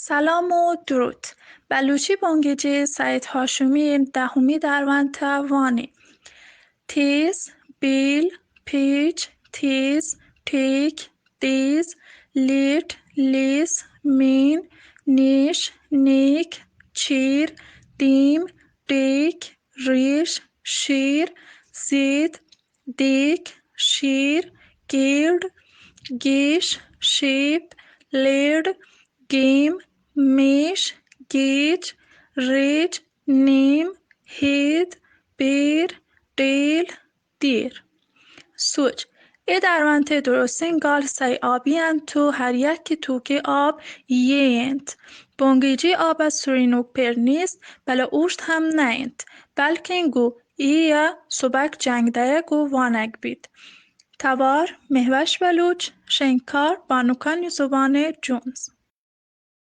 سلام و درود. بلوچی بنگیجی سید هاشمی دهمی درونت وانی. تیز، بیل، پیچ، تیز، ٹیک، تیز، لیٹ، لیس، مین، نیش، نیک، چیر، دیم، ٹیک، ریش، شیر، زید، دیک، شیر، گیڑ، گیش، شیپ، لیڑ، گیم، میش، گیچ، ریچ، نیم، ہید، پیر، ٹیل، دیر. سوچ، اے درونت ءِ درستیں گال سئے آبی انت و ہر یکے توک ءَ آب یے انت. بنگیجی آب ءَ سرینوک پر نیست، بلے اوشت ہم نہ انت، بلکیں گوں اے ءَ سبک جنگ دئیگ و وانگ بیت. توار، مہوش بلوچ، شنگکار، بانکانی زبان ءِ جنز.